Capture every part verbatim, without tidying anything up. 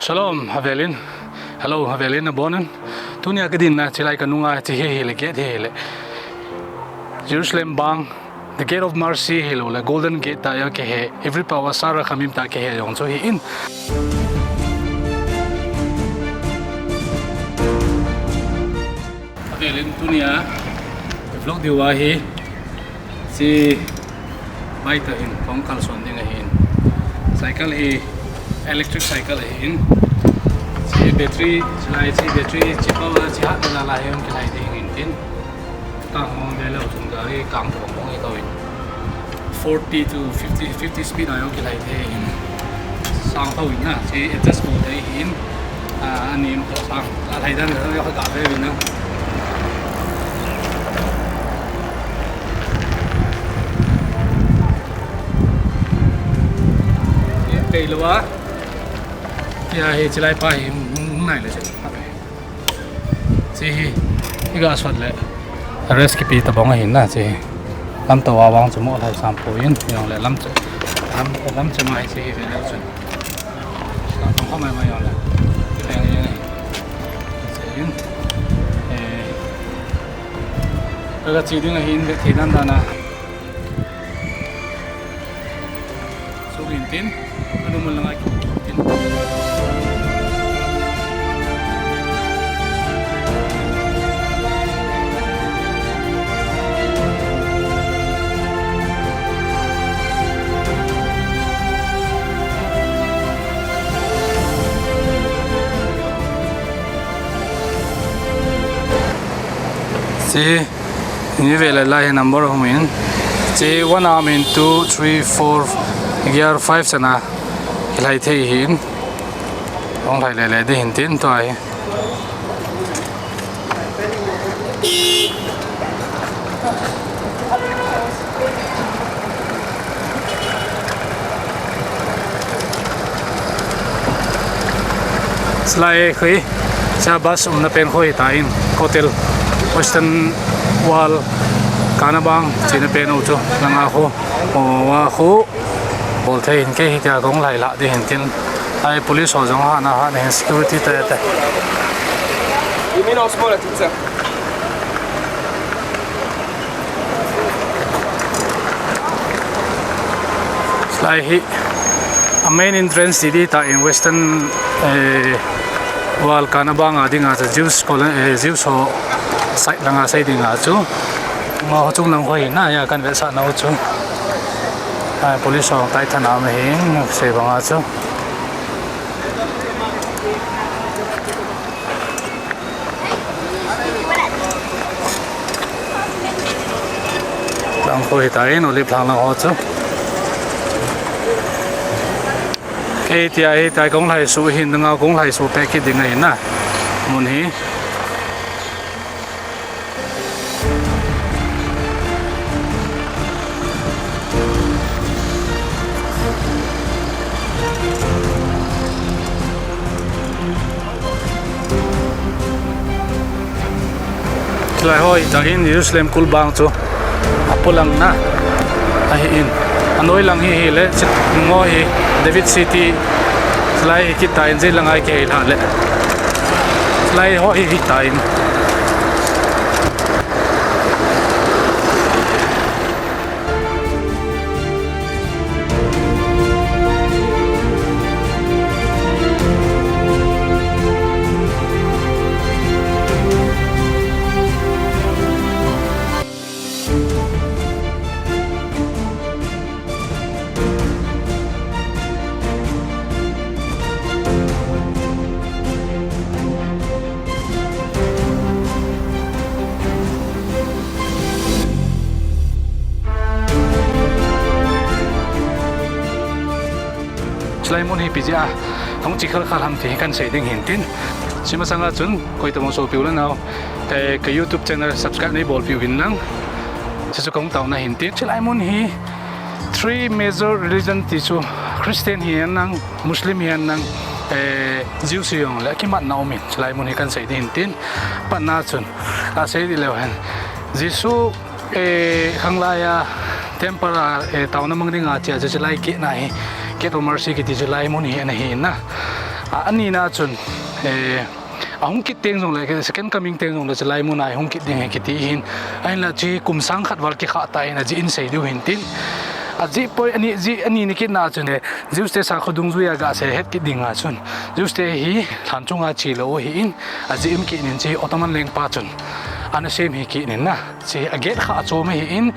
Shalom, havelin. Hello, havelin, abonin. Tunia kadinna, chilai kanunga, chi hi hile, gate hi hile. Jerusalem bang, the Gate of Mercy hilou le, Golden Gate ta jong kihe, Ivri pao a Sha'ar HaKhamim ta kihe jong chu hi in. Avelin tunia vlog diu ahi, chi bike ta hin kong kalson ding ahin. Cycle hi electric cycle ahin. Chi battery, chilai chi battery, chi power, chi hat na la hin kilai ding in tin. Tang hong ve leu chun gari kang thong hong hi kawin. Forty to fifty, fifty speed a jong kilai thei hin. Sang tho in na, chi adjust bol thei hin. A, ani mo sang, a lhai dan jong ka ga ve vin na. Ye pei lou a. Ya hi chilai pa hi, nai le che. Chi hi, hi ga sot le. Rest kipe tabang ahin na, chi hi. Lamto a vang chu mo lhai sam poi in, jong le lam chu. Lam, lam chu mai chi hi ve leu chun. Ka tong kho mai mai jong le. Leng jeng hi. Chi hin. Eh. Ka ga chi ding ahin, ve thei dan dan a. Sukin tin, anu mun langa kitin. Chi Ni ve le lai hi number hung in. Chi one arm in two, three, four, gear five sana. Hilai thei hin. Hung lai le le di hin tin tua hi. Chulai khu, cha bus umna pen khu hi ta in, Kotel, Western Wall, Kanabang, china pen u chu, langa khu, o, wa khu, bol thei hin kei hi tia kong lai la di hin tin, ai police ho jong ha na ha na hin security te te. You mean all smaller things, sir? Lai hi a main entrance ti di ta in Western, eh, Wall Kanabang a dinga cha Jews colon-, eh, Jews ho side langa sei dinga chu. Ma ho chung lang ho hi na ya kan ve sa na ho chu. Ah, police ho tai thana ma hin sei banga chu. Lang khu hi ta in, Olive lang lang ho chu. Kei tia hi ta kong lai su hin, nga kong lai su pe kit ding ahi na. Mun hi. Chulai ho hi ta in Jerusalem kulbang chu a polang na ahi in. A noi lang hi hi le, chit ngo hi David City. Chulai hi kit ta in, jei lang ai ke hi la le. Chulai ho hi hi ta in. Chulai mun hi ipi jeh a hung chi khal khal ham ti hi kan sei ding hin tin. Chi masanga chun koi tabang sopi u le nau, eh, ka YouTube channel subscribe nei bolpi uvin lang. Chuchu kong taona hin tin. Chulai mun hi three major religion ti chu Christian hi hen lang, Muslim hi hen lang, eh, Jews hi jong le kimatna um in. Chulai mun hi kan sei ding hin tin. Patna chun ka sei di leu hen. Jesu Eh, khanglai a, temple a, eh, taona mang dinga chia chu chulai kit na hi, Gate of Mercy kiti chulai mun hi ana hi na. A, anina chun, eh, ahung kit teng jongle, second coming teng jongle, chulai mun a hung kit ding ahi kiti hin, ahinla chu kum sang khat val kikhah tan ajeh in sei diu hin tin. Ajeh point ani, jeh ani ni kitna chun, eh, Jews te sakho dungjuia gasei het kit dinga chun, Jews te hi lhan chunga chelou ahin, ajeh um kit in chu Ottoman lengpa chun ana sem hi kit in na, chu a gate kha achom ahin,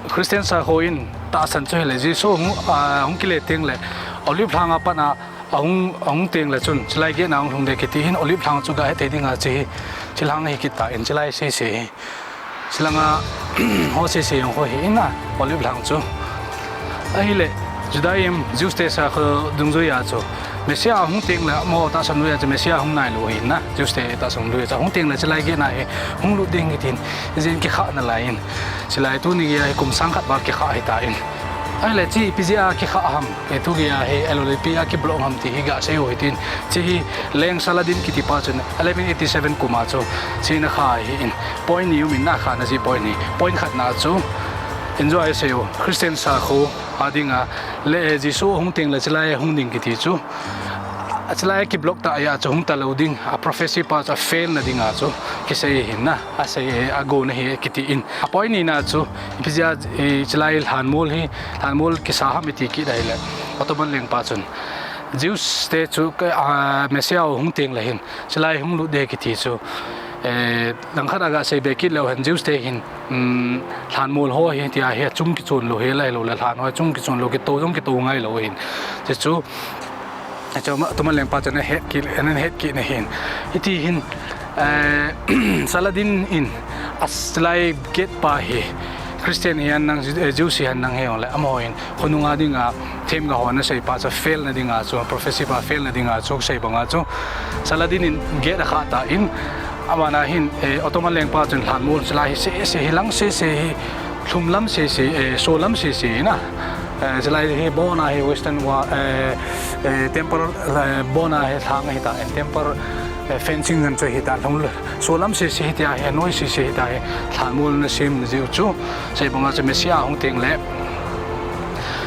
Christian sakho in tahsan chu hile Jesu hung, a, hung kile tengle Olive lhanga pat a ahung, ahung tengle chun, chulai gate na ahung lhung ding kiti hin Olive lhang chu gahet thei dinga chu hi, chulai hi kit tan, chulai sese hi. Chulanga ho sese jong ho hi in a, Olive lhang chu. Ahile, Judaism, Jews te sakho dungjuia chu, Messiah ahung tengle, amaho tahsan uva chu Messiah hung nailou ahin na, Jews te tahsan uva chu, ahung tengle chulai gate na hi hung lut ding kiti hin, ijeh in kikhah nalai in. Chulai tuni geiya hi kum sang khat val kikhah ahitan. Ahile chu ipi jeh a kikhah ham, eh, tu geiya hi, ahilou le ipi a kiblock ham ti hi gasei u hitin. Chu hi Leng Saladin kiti pa chun eleven eighty seven kum a chu chu ana kha ahin. Point ni um in na, khahna jeh point ni. Point khatna chu, enjoy sei u, Christian sakho a dinga, le, eh, Jesu ahung tengle chulai hung ding kiti chu, chulai kiblock tah a chu hung talou ding, a prophecy pa chu a fail na dinga chu kisei ahin na, asei, eh, agonna hi kiti in. A point nina chu, ipi jeh a, eh, chulai lhanmol hi, lhanmol kisa ham iti kit ahile, Ottoman lengpa chun Jews te chu, ah, Messiah ahung tengle hin chulai hung lut ding kiti chu, eh, langkhat a gasei be kit leu hen Jews te hin, um, lhanmol ho hi tia hi achung kichon lou hi, ahilou le lhan ho achung kichon lou, kitou jong kitou ngai lou ahin. Chu chu, chu Ottoman lengpa chun ahet kit, ana het kit na hin. Hiti hin, eh, Saladin in, a chulai gate pa hi, Christian hihen lang, eh, Jews hihen lang hijongle, amaho in khonunga dinga themgao ho ana sei pa chu fail na dinga chu, prophecy pa fail na dinga chu sei banga chu, Saladin in gate akhah tan, abana hin, eh, Ottoman lengpa chun lhanmol chulai hi sese hi, lang sese hi, lhum lam sese, eh, so lam sese na, eh, chulai hi abona hi Western Wall, eh, eh, temple, eh, abona hi lhang ahitan, temple, eh, fencing jong chu ahitan, lhum, so lam sese hitia hi, noi sese hitia hi, lhanmol ana sem jeh u chu, sei banga chu Messiah ahung tengle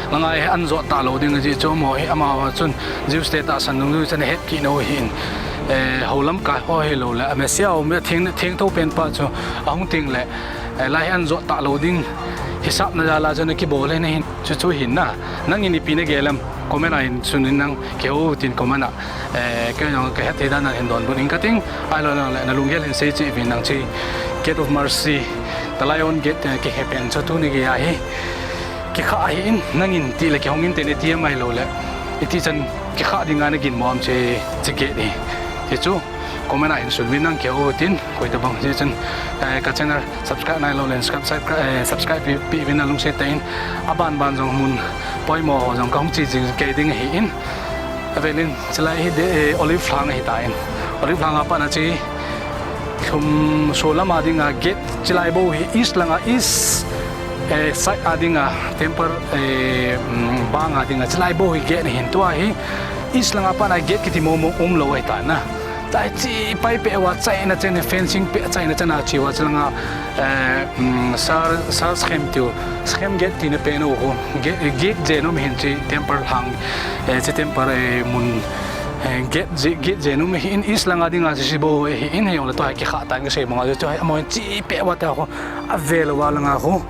langa hi ana jot talou ding ajeh chu, amaho hi, amaho chun Jews te tahsan dungjuia chu ana het kit nau ahin, eh, houlamkai ho hilou le, a Messiah um, theng, thengthou pen pa chu ahung tengle, eh, lai hi ana jot talou ding hisapna jal a chu ana kibol ahin, chu chu ahin na. Nangin ipi nagel em, comment a hin sun in nang, kihou tin comment a, eh, kei jong kahet thei dan a hin donbut ing kating, ahilou le nalunggel hin sei cheh uvin nang, chu Gate of Mercy, the Lion Gate, eh, kihe pen chu tuni geiya hi kikhah ahin, nangin tile kihong inte nati em, ahilou le iti chan kikhah dinga naginmo em chu, chu gate hi, chu chu comment a hin sun uvin nang, kihou tin, koi tabang hichun, eh, ka channel subscribe nailou le subscribe, subscribe, eh, subscribe peh, peh uvin nalungset tah in, aban ban jong mun poimo ho jong kahung che jing kei ding ahin. Avelin chulai hi de, eh, Olive lhang ahitan, Olive lhang a pat a chu lhum so lam a dinga gate, chulai bou hi east langa, east, eh, side a dinga temple, eh, um, bang a dinga chulai bou hi gate ahin, tua hi east langa pat a gate kiti momo umlou ahitan na. Chulai chu pai peh uva, chaina chan, fencing peh, chaina chan a che uva, chulanga, eh, um, Sar, Sar Shechem tiu, Shechem gate tina pen u khu, gate, gate jen um ahin, chu temple lhang, eh, chu temple, eh, mun, eh, gate je, gate jen um ahin, east langa dinga chu, chu bou ahin, hijongle tua hi kikhah tan kasei banga chu, chu hi amaho chu peh uva tia khu, avel uva langa khu,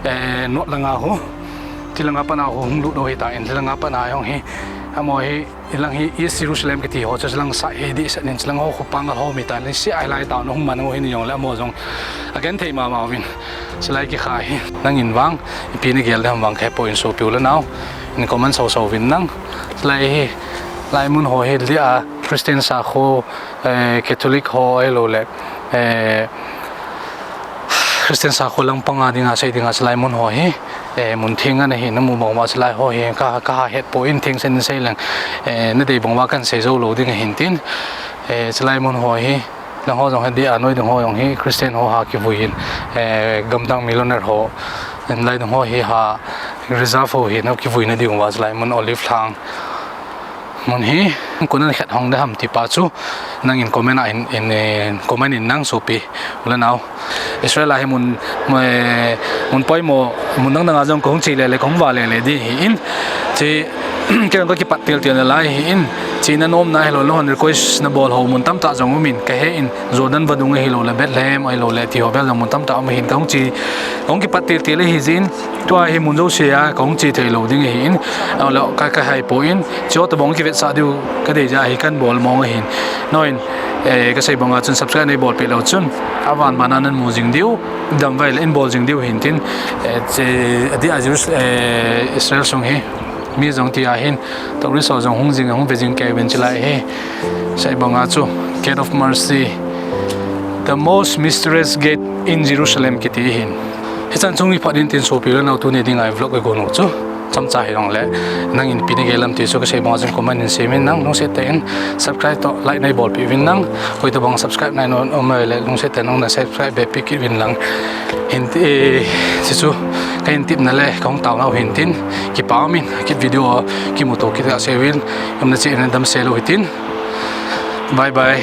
eh, north langa khu, chulanga pat a khu hung lut u ahitan, chulanga pat a jong hi, amaho hi, hilang hi East Jerusalem kiti ho chu, chulang sah hi dihset in, chulang ho khu pangal ho mi tan, sia hilai town hung man u ahin, hijongle amaho jong agenthei mama uvin. Chulai kikhah hi nangin vang ipi nagel dem vang, kahepoi in sopi u le nao, in comment soso uvin nang. Chulai hi, lai mun ho hi dia Christian sakho, eh, Catholic ho ahilou le, eh, Christian sakho lang panga dinga sei dinga chulai mun ho hi, eh, mun theng ana hi, namu bang uva chulai ho hi, ka, kahet poi in thengsen in sei leng, eh, nadei bang uva kahin sei jou lou ding ahin tin, eh, chulai mun ho hi, lang ho jong hi dia, noi dung ho jong hi, Christian ho ha kivui in, eh, gamdang millionaire ho, lai dung ho hi ha, reserve ho hi, na kivuina ding uva chulai mun Olive lhang mun hi, koi in ana het hong dem ham ti pa chu, nangin comment a in, in, eh, comment in nang sopi u le nao. Israel a hi mun, eh, mun poimo, mun dang dang a jong kahung che le le, kahung vale le ding ahin, chu, kei jong kakipat tel tel nalai ahin, chena nomna ahilou le, hon request nabol ho mun tamtah jong umin, kahe in, Jordan vadung ahilou le, Bethlehem ahilou le, ti ho bel jong mun tamtah um ahin, kahung che, kahung kipat til til ahi jeh in, tua hi mun jouse a kahung che theilou ding ahin, ahilou le ka, kahaipoi, chuti bang kivetsah diu kadei jeh ahi, kahin bol mong ahin. Noin, eh, kasei banga chun subscribe neibolpeh leu chun, avan vana namu jing diu, damvai le in bol jing diu hintin, eh, che, adeh a Jeru-, eh, Israel sung hi, mi jong tia hin, tourist ho jong hung jing, hung ve jing kei uvin chulai hi. Sei banga chu, Gate of Mercy, the most mysterious gate in Jerusalem kiti hin. Hichan chung iphat intin sopi le nao tuni dinga vlog igon u chu chomcha hijongle, nangin ipi nagel em ti chu kasei banga chun comment in seiuvin lang, lungset tah in subscribe toh like neibolpeh uvin lang, koitobang subscribe nanom le lungset tah in nangna subscribe bepeh kit uvin lang. Hinti, eh, chuchu kahin tepna le kahung taonau hintin, kipa umin, kit video a kimuto kit kaseiyuvin, umna cheh in damsel u hitin. Bye bye.